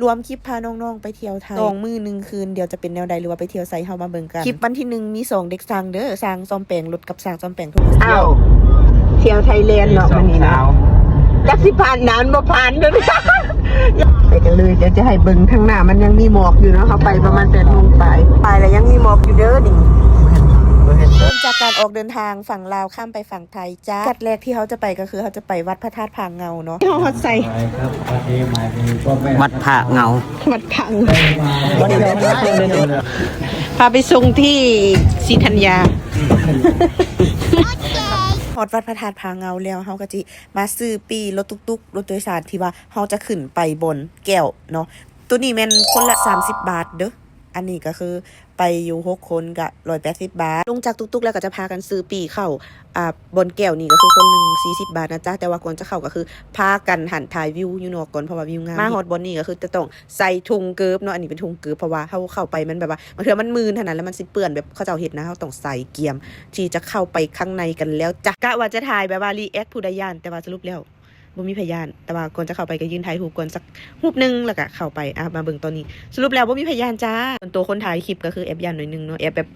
ລວມຄລິບພານ້ອງໆໄປທ່ຽວໄທ ສອງມື້ໜຶ່ງຄືນ ດຽວຈະເປັນແນວໃດ ຫຼືວ່າໄປທ່ຽວໃສ ເຮົາມາເບິ່ງກັນ. ຄລິບວັນທີໜຶ່ງມີສອງເດັກຊ່າງເດີ ຊ່າງສ້ອມແປງລົດກັບຊ່າງສ້ອມແປງໂທລະສັບ. ອ້າວ ທ່ຽວໄທແລນເນາະ ມື້ນີ້ເນາະ ຈັກຊິຜ່ານດ່ານບໍ່ຜ່ານເດີ. ໄປກັນເລີຍ ດຽວຈະໃຫ້ເບິ່ງ ທາງໜ້າມັນຍັງມີໝອກຢູ່ເນາະ ເຮົາໄປປະມານແປດໂມງປາຍ ໄປແລ້ວຍັງມີໝອກຢູ່ເດີນີ້. ເລີ່ມຈາກການອອກເດີນທາງຝັ່ງລາວ ຂ້າມໄປຝັ່ງໄທ ຈ້າ ຈຸດແລກທີ່ເຮົາຈະໄປກໍຄືເຮົາຈະໄປວັດພະທາດຜາເງົາເນາະ. ເຮົາຮອດໃສ? ໄປຄັບ ວັດນີ້ໝາຍເຖິງພໍ່ແມ່ ວັດຜາເງົາ ວັດຜາເງົາ ພາໄປສົ່ງທີ່ສີທັນຍາ. ຮອດວັດພະທາດຜາເງົາແລ້ວ ເຮົາກໍຊິມາຊື້ປີ້ລົດຕຸກໆ ລົດໂດຍສານທີ່ວ່າເຮົາຈະຂຶ້ນໄປບ່ອນແກ້ວເນາະ. ໂຕນີ້ແມ່ນຄົນລະສາມສິບບາດເດີ. ອັນນີ້ກໍຄື ໄປຢູ່ຫົກຄົນກະຮ້ອຍແປດສິບບາດ. ລົງຈາກຕຸກໆແລ້ວກໍຈະພາກັນຊື້ປີ້ເຂົ້າ ອ່າ ບ່ອນແກ້ວນີ້ກໍຄືຄົນໜຶ່ງສີ່ສິບບາດນະຈ໊ະ. ແຕ່ວ່າກ່ອນຈະເຂົ້າກໍຄືພາກັນຫັ້ນຖ່າຍວິວຢູ່ນອກກ່ອນ ເພາະວ່າວິວງາມ. ມາຮອດບ່ອນນີ້ກໍຄືຈະຕ້ອງໃສ່ຖົງເກີບເນາະ. ອັນນີ້ເປັນຖົງເກີບ ເພາະວ່າເຮົາເຂົ້າໄປມັນແບບວ່າ ບາງເທື່ອມັນມື່ນຫັ້ນນະ ແລ້ວມັນຊິເປື້ອນແບບເຂົາເຈົ້າເຮັດນະ. ເຮົາຕ້ອງໃສ່ກຽມທີ່ຈະເຂົ້າໄປຂ້າງໃນກັນແລ້ວຈ້ະ. ກະວ່າຈະຖ່າຍແບບວ່າຣີແອັກຜູ້ໃດຢ້ານ ແຕ່ວ່າສະຫຼຸບແລ້ວ ບໍ່ມີໃຜຢ້ານ. ແຕ່ວ່າກ່ອນຈະເຂົ້າໄປກໍຢືນຖ່າຍຮູບກ່ອນສັກຮູບໜຶ່ງ ແລ້ວກໍເຂົ້າໄປ. ອ່າ ມາເບິ່ງຕອນນີ້ ສະຫຼຸບແລ້ວບໍ່ມີໃຜຢ້ານຈ້າ. ສ່ວນຕົວຄົນຖ່າຍຄລິບກໍຄືແອບຢ້ານໜ້ອຍໜຶ່ງເນາະ ແອບແບບ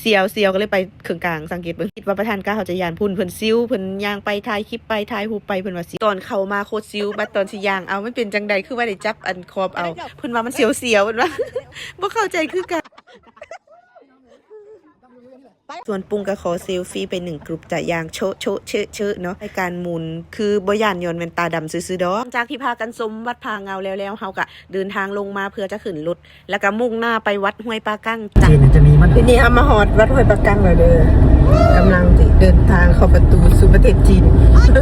ສຽວໆ ກໍເລີຍໄປເຄິ່ງກາງ. ສັງເກດເບິ່ງ ຄິດວ່າປະທານກ້າເຮົາຈະຢ້ານ ພຸ້ນເພິ່ນຊິວ ເພິ່ນຍ່າງໄປ ຖ່າຍຄລິບໄປ ຖ່າຍຮູບໄປ ເພິ່ນວ່າຊິ ຕອນເຂົ້າມາໂຄດຊິວ. ບັດຕອນຊິຍ່າງ ເອົາ ມັນເປັນຈັ່ງໃດ ຄືວ່າໄດ້ຈັບອັນຂອບເອົາ ເພິ່ນວ່າມັນສຽວໆ ເພິ່ນວ່າ ບໍ່ເຂົ້າໃຈຄືກັນ. ສ່ວນປຸງກໍຂໍເຊລຟີໄປໜຶ່ງກຣຸບ ຈະຍ່າງໂຊະໆເຊະໆເນາະ ໃນການໝູນ ຄືບໍ່ຢ້ານ ຍ້ອນແວ່ນຕາດຳຊື່ໆດອກ. ຫຼັງຈາກທີ່ພາກັນຊົມວັດຜາເງົາແລ້ວໆ ເຮົາກໍເດີນທາງລົງມາເພື່ອຈະຂຶ້ນລົດ ແລ້ວກໍມຸ່ງໜ້າໄປວັດຫ້ວຍປາກັງຈ້ະ. ທີນີ້ເຮົາມາຮອດວັດຫ້ວຍປາກັງແລ້ວເດີ ກຳລັງຊິເດີນທາງເຂົ້າປະຕູສູ່ປະເທດຈີນ.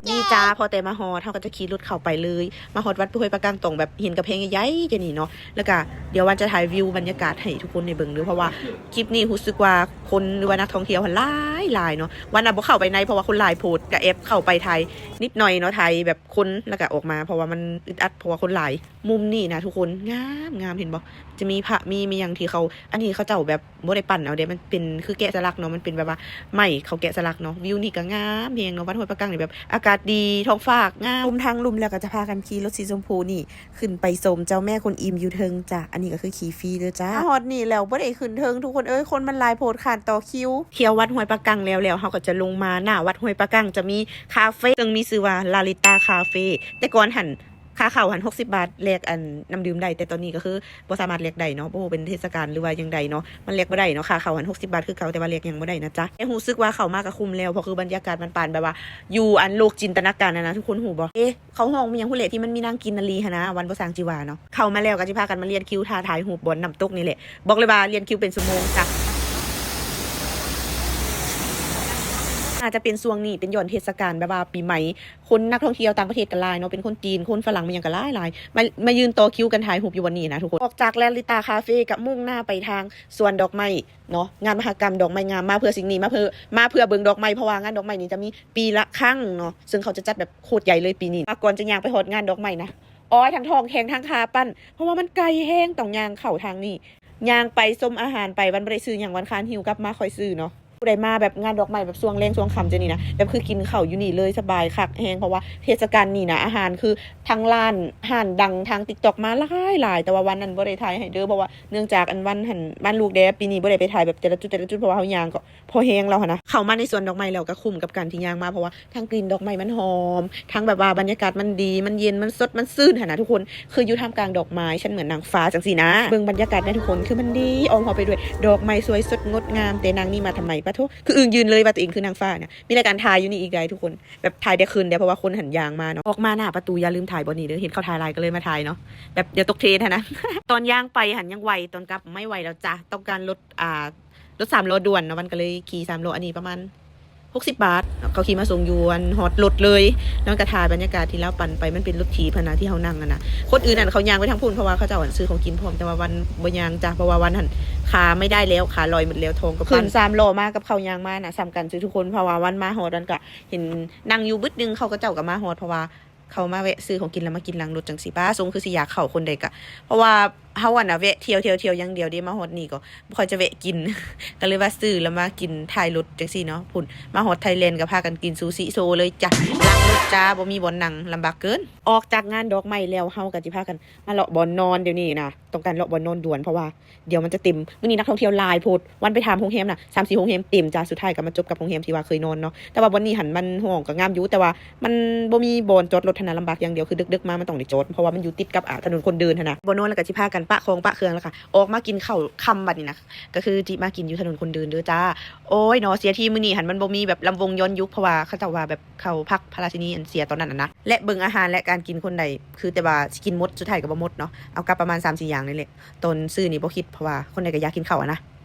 ນີ້ຈ້າ ພໍແຕ່ມາຮອດ ເຮົາກໍຈະຂີ່ລົດເຂົ້າໄປເລີຍ. ມາຮອດວັດຫ້ວຍປາກັງ ຕ້ອງແບບເຫັນກຳແພງໃຫຍ່ໆ ຈັ່ງນີ້ເນາະ. ແລ້ວກະດຽວວັນຈະຖ່າຍວິວບັນຍາກາດໃຫ້ທຸກຄົນໄດ້ເບິ່ງເດີ ເພາະວ່າຄລິບນີ້ຮູ້ສຶກວ່າຄົນ ຫຼືວ່ານັກທ່ອງທ່ຽວຫັ້ນຫຼາຍໆເນາະ. ວັນນະບໍ່ເຂົ້າໄປໃນ ເພາະວ່າຄົນຫຼາຍໂພດ ກະແອບເຂົ້າໄປຖ່າຍນິດໜ້ອຍເນາະ ຖ່າຍແບບຄົນ ແລ້ວກະອອກມາ ເພາະວ່າມັນອຶດອັດ ເພາະວ່າຄົນຫຼາຍ. ມຸມນີ້ນະທຸກຄົນ ງາມ ງາມ ເຫັນບໍ່? ຈະມີພະ ມີ ມີຫຍັງທີ່ເຂົາ ອັນນີ້ເຂົາເຈົ້າແບບບໍ່ໄດ້ປັ້ນເອົາເດ້ ມັນເປັນຄືແກະສະຫຼັກເນາະ ມັນເປັນແບບວ່າໄມ້ເຂົາແກະສະຫຼັກເນາະ. ວິວນີ້ກະງາມແຮງເນາະ ວັດຫ້ວຍປາກັງນີ້ ແບບອາກາດດີ ທ້ອງຟ້າງາມ. ລຸ່ມທາງລຸ່ມແລ້ວກໍຈະພາກັນຂີ່ລົດສີຊົມພູນີ້ ຂຶ້ນໄປຊົມເຈົ້າແມ່ກົວນອິມຢູ່ເທິງຈ້າ. ອັນນີ້ກໍຄືຂີ່ຟຣີເດີຈ້າ. ມາຮອດນີ້ແລ້ວບໍ່ໄດ້ຂຶ້ນເທິງທຸກຄົນເອີຍ ຄົນມັນຫຼາຍໂພດ ຄ້ານຕໍ່ຄິວ. ທ່ຽວວັດຫ້ວຍປາກັງແລ້ວໆ ເຮົາກໍຈະລົງມາໜ້າວັດຫ້ວຍປາກັງ ຈະມີຄາເຟ ເຊິ່ງມີຊື່ວ່າ Lalita Cafe. ແຕ່ກ່ອນຫັ້ນ ຄ່າເຂົ້າຫັ້ນຫົກສິບບາດ ແລກອັນນ້ຳດື່ມໄດ້ ແຕ່ຕອນນີ້ກໍຄືບໍ່ສາມາດແລກໄດ້ເນາະ ບໍ່ຮູ້ເປັນເທດສະການ ຫຼືວ່າຈັ່ງໃດເນາະ ມັນແລກບໍ່ໄດ້ເນາະ. ຄ່າເຂົ້າຫັ້ນຫົກສິບບາດຄືເກົ່າ ແຕ່ວ່າແລກຫຍັງບໍ່ໄດ້ນະຈ໊ະ. ແຕ່ຮູ້ສຶກວ່າເຂົ້າມາກໍຄຸ້ມແລ້ວ ເພາະຄືບັນຍາກາດມັນປານແບບວ່າຢູ່ອັນໂລກຈິນຕະນາການຫັ້ນນະ ທຸກຄົນຮູ້ບໍ່? ເອ ເຂົາຮ້ອງມີຫຍັງພຸ້ນແຫຼະ ທີ່ມັນມີນາງກິນນາລີຫັ້ນນະ ວັນບໍ່ສ້າງຈິວາເນາະ. ເຂົ້າມາແລ້ວກໍຊິພາກັນມາລຽນຄິວຖ້າຖ່າຍຮູບບ່ອນນ້ຳຕົກນີ້ແຫຼະ. ບອກເລີຍວ່າລຽນຄິວເປັນຊົ່ວໂມງຈ້ະ. ອາດຈະເປັນຊ່ວງນີ້ເປັນຍ້ອນເທດສະການແບບວ່າປີໃໝ່ ຄົນນັກທ່ອງທ່ຽວຕ່າງປະເທດກໍຫຼາຍເນາະ ເປັນຄົນຈີນ ຄົນຝຣັ່ງ ມີຫຍັງກໍຫຼາຍໆ ມາ ມາຢືນຕໍ່ຄິວກັນຖ່າຍຮູບຢູ່ບ່ອນນີ້ນະທຸກຄົນ. ອອກຈາກ Lalita Cafe ກໍມຸ່ງໜ້າໄປທາງສວນດອກໄມ້ເນາະ ງານມະຫະກຳດອກໄມ້ງາມ ມາເພື່ອສິ່ງນີ້ ມາເພື່ອ ມາເພື່ອເບິ່ງດອກໄມ້ ເພາະວ່າງານດອກໄມ້ນີ້ຈະມີປີລະຄັ້ງເນາະ ເຊິ່ງເຂົາຈະຈັດແບບໂຄດໃຫຍ່ເລີຍປີນີ້. ວ່າກ່ອນຈະຍ່າງໄປຮອດງານດອກໄມ້ນະ ໂອ້ຍ ທັງທ້ອງແຂງ ທັງຂາປັ່ນ ເພາະວ່າມັນໄກແຮງ ຕ້ອງຍ່າງເຂົ້າທາງນີ້ ຍ່າງໄປຊົມອາຫານໄປ ວັນບໍ່ໄດ້ຊື້ຫຍັງ ວັນຄານຫິ້ວກັບມາຄ່ອຍຊື້ເນາະ. ຜູ້ໃດມາແບບງານດອກໄມ້ແບບຊ່ວງແລງຊ່ວງຄ່ຳຈັ່ງນີ້ນະ ແບບຄືກິນເຂົ້າຢູ່ນີ້ເລີຍ ສະບາຍຄັກແຮງ ເພາະວ່າເທດສະການນີ້ນະ ອາຫານຄືທາງຮ້ານ ຮ້ານດັງທາງ TikTok ມາຫຼາຍໆ. ແຕ່ວ່າວັນນັ້ນບໍ່ໄດ້ຖ່າຍໃຫ້ເດີ ເພາະວ່າເນື່ອງຈາກອັນວັນຫັ້ນ ວັນລູກແດ່ ປີນີ້ບໍ່ໄດ້ໄປຖ່າຍແບບແຕ່ລະຈຸດ ແຕ່ລະຈຸດ ເພາະວ່າເຮົາຍ່າງກໍພໍແຮງແລ້ວຫັ້ນນະ. ເຂົ້າມາໃນສວນດອກໄມ້ແລ້ວກໍຄຸ້ມກັບການທີ່ຍ່າງມາ ເພາະວ່າທັງກິ່ນດອກໄມ້ມັນຫອມ ທັງແບບວ່າບັນຍາກາດມັນດີ ມັນເຢັນ ມັນສົດ ມັນຊື່ນຫັ້ນນະທຸກຄົນ. ຄືຢູ່ທ່າມກາງດອກໄມ້ ຊັ້ນເໝືອນນາງຟ້າຈັ່ງຊີ້ນະ. ເບິ່ງບັນຍາກາດແດ່ທຸກຄົນ ຄືມັນດີ ອ້ອມຮອບໄປດ້ວຍດອກໄມ້ສວຍສົດງົດງາມ. ແຕ່ນາງນີ້ມາທຳໄມ ປະໂທ ຄືອຶ້ງຢືນເລີຍວ່າຕົວເອງຄືນາງຟ້ານະ. ມີລາຍການຖ່າຍຢູ່ນີ້ອີກໄດ໋ທຸກຄົນ ແບບຖ່າຍໄດ້ຄືນເດ້ ເພາະວ່າຄົນຫັ້ນຍ່າງມາເນາະ. ອອກມາໜ້າປະຕູຢ່າລືມຖ່າຍບ່ອນນີ້ເດີ ເຫັນເຂົາຖ່າຍຫຼາຍກໍເລີຍມາຖ່າຍເນາະ ແບບດຽວຕົກເທຣນຫັ້ນນະ. ຕອນຍ່າງໄປຫັ້ນຍັງໄຫວ ຕອນກັບບໍ່ໄຫວແລ້ວຈ້າ ຕ້ອງການລົດ ອ່າ ລົດສາມລໍ້ດ່ວນເນາະ ວັນກໍເລີຍຂີ່ສາມລໍ້. ອັນນີ້ປະມານຫົກສິບບາດ ເຂົາຂີ່ມາສົ່ງຢູ່ອັນຮອດລົດເລີຍ. ນອນກະຖ່າຍບັນຍາກາດທີ່ລາວປັ່ນໄປ ມັນເປັນລົດຖີບຫັ້ນນະ ທີ່ເຮົານັ່ງຫັ້ນນະ. ຄົນອື່ນຫັ້ນເຂົາຍ່າງໄປທາງພຸ້ນ ເພາະວ່າເຂົາເຈົ້າອັນຊື້ຂອງກິນພ້ອມ. ແຕ່ວ່າວັນບໍ່ຍ່າງຈ້າ ເພາະວ່າວັນຫັ້ນຂາໄມ່ໄດ້ແລ້ວ ຂາລອຍໝົດແລ້ວ ທ້ອງກໍປັ່ນ. ຂຶ້ນສາມລໍ້ມາກັບເຂົາຍ່າງມານະ ສ່ຳກັນຊື່ທຸກຄົນ ເພາະວ່າວັນມາຮອດ ວັນກະເຫັນນັ່ງຢູ່ບຶດໜຶ່ງ ເຂົາ ເຂົາເຈົ້າກໍມາຮອດ ເພາະວ່າ ເຂົາມາແວະຊື້ຂອງກິນ ແລ້ວມາກິນຫຼັງລົດຈັ່ງຊີ້. ປ້າ ຊົງຄືຊິຢາກເຂົ້າຄົນໃດກະ ເພາະວ່າ ເຮົາຫັ້ນນະແວະທ່ຽວໆໆຢ່າງດຽວເດ້ ມາຮອດນີ້ກໍບໍ່ຄ່ອຍຈະແວະກິນ ກໍເລີຍວ່າຊື້ແລ້ວມາກິນທ້າຍລົດຈັ່ງຊີ້ເນາະ. ພຸ້ນ ມາຮອດໄທແລນກໍພາກັນກິນຊູຊິໂຊເລີຍຈ້າ ຫຼັງລົດຈ້າ ບໍ່ມີບ່ອນນັ່ງ ລຳບາກເກີນ. ອອກຈາກງານດອກໄມ້ແລ້ວ ເຮົາກໍຊິພາກັນມາເລາະບ່ອນນອນດຽວນີ້ນະ ຕ້ອງການເລາະບ່ອນນອນດ່ວນ ເພາະວ່າ ດຽວມັນຈະເຕັມ. ມື້ນີ້ນັກທ່ອງທ່ຽວຫຼາຍໂພດ ວັນໄປຖາມໂຮງແຮມນະ ສາມສີ່ໂຮງແຮມເຕັມຈ້າ. ສຸດທ້າຍກໍມາຈົບກັບໂຮງແຮມທີ່ວ່າເຄີຍນອນເນາະ ແຕ່ວ່າບ່ອນນີ້ຫັ້ນມັນຫ້ອງກໍງາມຢູ່ ແຕ່ວ່າມັນບໍ່ມີບ່ອນຈອດລົດຫັ້ນນະ ລຳບາກຢ່າງດຽວ ຄືເດິກໆມາມັນຕ້ອງໄດ້ຈອດ ເພາະວ່າມັນຢູ່ຕິດກັບ ອາ ຖະໜົນຄົນເດີນຫັ້ນນະ. ບ່ອນນອນແລ້ວກໍຊິພາກັນປະຂອງປະເຄື່ອງ ແລ້ວກໍອອກມາກິນເຂົ້າຄ່ຳບັດນີ້ນະ ກໍຄືຊິມາກິນຢູ່ຖະໜົນຄົນເດີນເດີຈ້າ. ໂອ້ຍເນາະ ເສຍທີ່ມື້ນີ້ຫັ້ນມັນບໍ່ມີແບບລຳວົງຍ້ອນຍຸກ ເພາະວ່າເຂົາເຈົ້າວ່າແບບ ເຂົາພັກພະລາຊິນີອັນເສຍຕອນນັ້ນນະ ແລະເບິ່ງອາຫານ ແລະການກິນຄົນໃດ ຄືແຕ່ວ່າຊິກິນໝົດ ສຸດທ້າຍກໍບໍ່ໝົດເນາະ ເອົາກັບປະມານສາມສີ່ຢ່າງນີ້ແຫຼະ. ຕອນຊື້ນີ້ບໍ່ຄິດ ເພາະວ່າຄົນໃດກໍຢາກກິນເຂົ້າຫັ້ນນະ.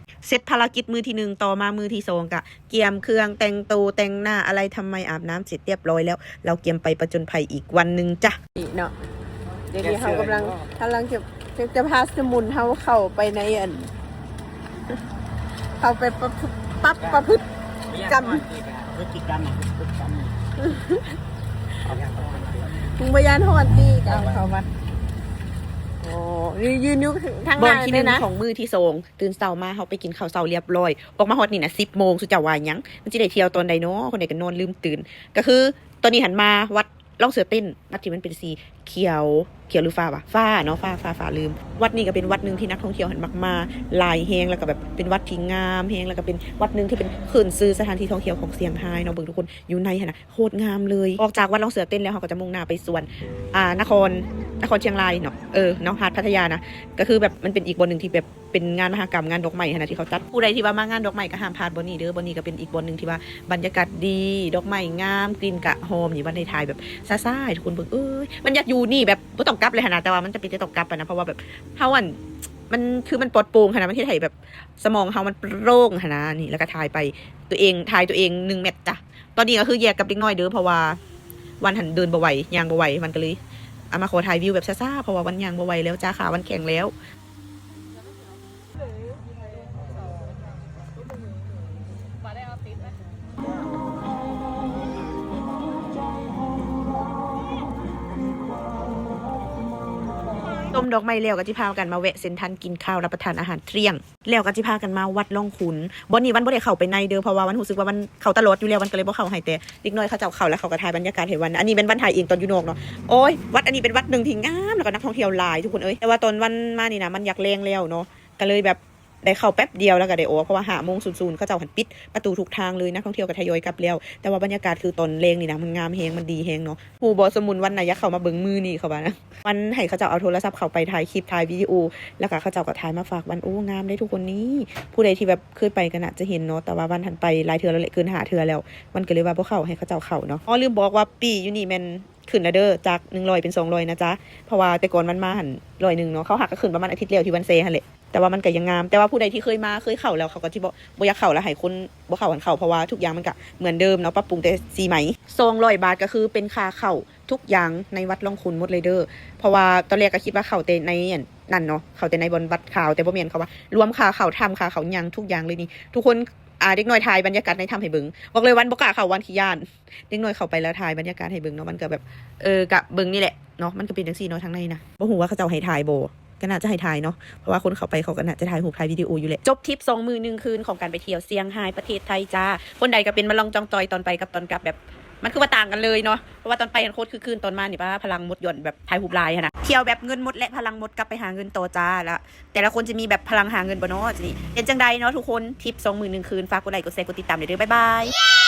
ເສັດພາລະກິດມື້ທີໜຶ່ງ ຕໍ່ມາມື້ທີສອງກະກຽມເຄື່ອງ ແຕ່ງໂຕແຕ່ງໜ້າອະໄລ ທຳໄມອາບນ້ຳເສັດຮຽບຮ້ອຍແລ້ວ ເຮົາກຽມໄປປະຈົນໄພອີກວັນໜຶ່ງຈ້າ. ນີ້ເນາະ ດຽວນີ້ເຮົາກຳລັງ ກຳລັງຈະ ຈະ ຈະພາສະໝຸນເຮົາເຂົ້າໄປໃນອັນ ເຂົ້າໄປປະ ປັບປະພຶດກຳ ພຶດກິດກຳ ພຶດກິດກຳ ມຶງບໍ່ຢ້ານຮ້ອນຕິ ກະເອົາເຂົ້າມາ. ໂອ້ ຢືນຢູ່ທາງໜ້າ ບ່ອນທີໜຶ່ງ ເລີຍນະ ຂອງມື້ທີສອງ ຕື່ນເຊົ້າມາເຮົາໄປກິນເຂົ້າເຊົ້າຮຽບຮ້ອຍ ອອກມາຮອດນີ້ນະສິບໂມງ ສຸເຈົ້າວ່າຫຍັງ ມັນຊິໄດ້ທ່ຽວຕອນໃດນໍ ຄົນໃດກໍນອນລືມຕື່ນ. ກໍຄືຕອນນີ້ຫັ້ນມາວັດ ລ່ອງເສືອເຕັ້ນ ວັດທີ່ມັນເປັນສີຂຽວ ຂຽວຫຼືຟ້າວະ ຟ້າເນາະ ຟ້າ ຟ້າ ຟ້າ ລືມ. ວັດນີ້ກໍເປັນວັດໜຶ່ງທີ່ນັກທ່ອງທ່ຽວຫັ້ນມັກມາຫຼາຍແຮງ ແລ້ວກໍແບບເປັນວັດທີ່ງາມແຮງ ແລ້ວກໍເປັນວັດໜຶ່ງທີ່ເປັນຂຶ້ນຊື່ສະຖານທີ່ທ່ອງທ່ຽວຂອງຊຽງຮາຍເນາະ. ເບິ່ງທຸກຄົນ ຢູ່ໃນຫັ້ນນະໂຄດງາມເລີຍ. ອອກຈາກວັດລ່ອງເສືອເຕັ້ນແລ້ວ ເຮົາກໍຈະມຸ່ງໜ້າໄປສວນ ອ່າ ນະຄອນ ນະຄອນຊຽງລາຍເນາະ ເອີ ເນາະ ຫາດພັດທະຍານະ ກໍຄືແບບມັນເປັນອີກບ່ອນໜຶ່ງທີ່ແບບ ເປັນງານມະຫະກຳງານດອກໄມ້ຫັ້ນນະທີ່ເຂົາຈັດ. ຜູ້ໃດທີ່ວ່າມາງານດອກໄມ້ກໍຫ້າມພາດບ່ອນນີ້ເດີ ບ່ອນນີ້ກໍເປັນອີກບ່ອນໜຶ່ງທີ່ວ່າບັນຍາກາດດີ ດອກໄມ້ງາມ ກິ່ນກະຫອມ. ນີ້ວັນໄດ້ຖ່າຍແບບຊ້າໆ ໃຫ້ທຸກຄົນເບິ່ງ. ເອີຍ ມັນຢາກຢູ່ນີ້ແບບບໍ່ຕ້ອງກັບເລີຍຫັ້ນນະ ແຕ່ວ່າມັນຈະເປັນຈະຕ້ອງກັບຫັ້ນນະ ເພາະວ່າແບບເຮົາອັນ ມັນຄືມັນປອດໂປ່ງຫັ້ນນະ ມັນເຮັດໃຫ້ແບບສະໝອງເຮົາມັນໂປ່ງຫັ້ນນະ. ນີ້ ແລ້ວກໍຖ່າຍໄປ ຕົວເອງ ຖ່າຍຕົວເອງໜຶ່ງແມັດຈ້ະ. ຕອນນີ້ກໍຄືແຍກກັບເດັກນ້ອຍເດີ ເພາະວ່າວັນຫັ້ນເດີນບໍ່ໄຫວ ຍ່າງບໍ່ໄຫວ ວັນກໍເລີຍ ອາ ມາຂໍຖ່າຍວິວແບບຊ້າໆ ເພາະວ່າວັນຍ່າງບໍ່ໄຫວແລ້ວຈ້າ ຂາວັນແຂງແລ້ວ. ຊົມດອກໄມ້ແລ້ວກໍຊິພາກັນມາແວະເຊັນທຣັນກິນຂ້າວ ຮັບປະທານອາຫານທ່ຽງ ແລ້ວກໍຊິພາກັນມາວັດລ່ອງຂຸນ. ບ່ອນນີ້ວັນບໍ່ໄດ້ເຂົ້າໄປໃນເດີ ເພາະວ່າວັນຮູ້ສຶກວ່າວັນເຂົ້າຕະຫຼອດຢູ່ແລ້ວ ວັນກໍເລີຍບໍ່ເຂົ້າໃຫ້ ແຕ່ເດັກນ້ອຍເຂົາເຈົ້າເຂົ້າ ແລ້ວເຂົາກໍຖ່າຍບັນຍາກາດໃຫ້ວັນ. ອັນນີ້ແມ່ນວັນຖ່າຍເອງຕອນຢູ່ນອກເນາະ. ໂອ້ຍ ວັດອັນນີ້ເປັນວັດໜຶ່ງທີ່ງາມ ແລ້ວກໍນັກທ່ອງທ່ຽວຫຼາຍທຸກຄົນເອີຍ. ແຕ່ວ່າຕອນວັນມານີ້ນະ ມັນຢາກແລງແລ້ວເນາະ ກໍເລີຍແບບ ໄດ້ເຂົ້າແປັບດຽວແລ້ວກໍໄດ້ອອກ ເພາະວ່າຫ້າໂມງສູນໆ ເຂົາເຈົ້າຫັ້ນປິດປະຕູທຸກທາງເລີຍ ນັກທ່ອງທ່ຽວກໍທະຍອຍກັບແລ້ວ. ແຕ່ວ່າບັນຍາກາດຄືຕອນແລງນີ້ນະ ມັນງາມແຮງ ມັນດີແຮງເນາະ. ຮູ້ບໍ່ ສະໝຸນວັນນະ ຢາກເຂົ້າມາເບິ່ງມື້ນີ້ ເຂົາວ່ານະ. ວັນໃຫ້ເຂົາເຈົ້າເອົາໂທລະສັບເຂົ້າໄປຖ່າຍຄລິບ ຖ່າຍວິດີໂອ ແລ້ວກໍເຂົາເຈົ້າກໍຖ່າຍມາຝາກວັນ. ໂອ້ ງາມເດ້ທຸກຄົນນີ້. ຜູ້ໃດທີ່ແບບເຄີຍໄປກໍໜ້າຈະເຫັນເນາະ ແຕ່ວ່າວັນຫັ້ນໄປຫຼາຍເທື່ອແລ້ວແຫຼະ ເກີນຫ້າເທື່ອແລ້ວ ວັນກໍເລີຍວ່າບໍ່ເຂົ້າໃຫ້ເຂົາເຈົ້າເຂົ້າເນາະ. ອໍ ລືມບອກວ່າປີ້ຢູ່ນີ້ແມ່ນຂຶ້ນແລ້ວເດີ ຈາກໜຶ່ງຮ້ອຍເປັນສອງຮ້ອຍນະຈ໊ະ ເພາະວ່າແຕ່ກ່ອນວັນມາຫັ້ນຮ້ອຍໜຶ່ງເນາະ. ເຂົາຫາກກໍຂຶ້ນປະມານອາທິດແລ້ວທີ່ວັນແຊຫັ້ນແຫຼະ. ແຕ່ວ່າມັນກໍຍັງງາມ ແຕ່ວ່າຜູ້ໃດທີ່ເຄີຍມາເຄີຍເຂົ້າແລ້ວ ເຂົາກໍຊິບໍ່ ບໍ່ຢາກເຂົ້າ ແລ້ວໃຫ້ຄົນບໍ່ເຂົ້າຫັ້ນເຂົ້າ ເພາະວ່າທຸກຢ່າງມັນກໍເໝືອນເດີມເນາະ ປັບປຸງແຕ່ສີໃໝ. ສອງຮ້ອຍບາດກໍຄືເປັນຄ່າເຂົ້າທຸກຢ່າງໃນວັດລ່ອງຂຸນໝົດເລີຍເດີ ເພາະວ່າຕອນແລກກໍຄິດວ່າເຂົ້າແຕ່ໃນອັນນັ້ນເນາະ ເຂົ້າແຕ່ໃນບ່ອນວັດຂາວ ແຕ່ບໍ່ແມ່ນ ເຂົາວ່າລວມຄ່າເຂົ້າຖ້ຳ ຄ່າເຂົ້າຫຍັງທຸກຢ່າງເລີຍນີ້ທຸກຄົນ. ອາ ເດັກນ້ອຍຖ່າຍບັນຍາກາດໃນຖ້ຳໃຫ້ເບິ່ງ ບອກເລີຍວັນບໍ່ກ້າເຂົ້າ ວັນຂີ້ຢ້ານ. ເດັກນ້ອຍເຂົ້າໄປແລ້ວຖ່າຍບັນຍາກາດໃຫ້ເບິ່ງເນາະ ມັນກໍແບບ ເອີ ກະເບິ່ງນີ້ແຫຼະເນາະ ມັນກໍເປັນຈັ່ງຊີ້ເນາະ ທາງໃນນະ. ບໍ່ຮູ້ວ່າເຂົາເຈົ້າໃຫ້ຖ່າຍບໍ່ ກໍໜ້າຈະໃຫ້ຖ່າຍເນາະ ເພາະວ່າຄົນເຂົ້າໄປເຂົາກໍໜ້າຈະຖ່າຍຮູບຖ່າຍວິດີໂອຢູ່ແຫຼະ. ຈົບທຣິບສອງມື້ໜຶ່ງຄືນຂອງການໄປທ່ຽວຊຽງຮາຍ ປະເທດໄທຈ້າ. ຄົນໃດກໍເປັນມະລອງຈ່ອງຈ່ອຍ ຕອນໄປກັບຕອນກັບ ແບບມັນຄືວ່າຕ່າງກັນເລີຍເນາະ ເພາະວ່າຕອນໄປຫັ້ນໂຄດຄຶກຄື້ນ ຕອນມານີ້ ປາ ພະລັງໝົດ ຍ້ອນແບບຖ່າຍຮູບຫຼາຍຫັ້ນນະ. ທ່ຽວແບບເງິນໝົດ ແລະ ພະລັງໝົດ ກັບໄປຫາເງິນຕໍ່ຈ້າ. ລະແຕ່ລະຄົນຈະມີແບບພະລັງຫາເງິນບໍ່ເນາະ ຈັ່ງຊີ້. ເປັນຈັ່ງໃດເນາະທຸກຄົນ ທຣິບສອງມື້ໜຶ່ງຄືນ ຝາກກົດໄລ ກົດແຊ ກົດຕິດຕາມແດ່ເດີ. ບາຍບາຍ.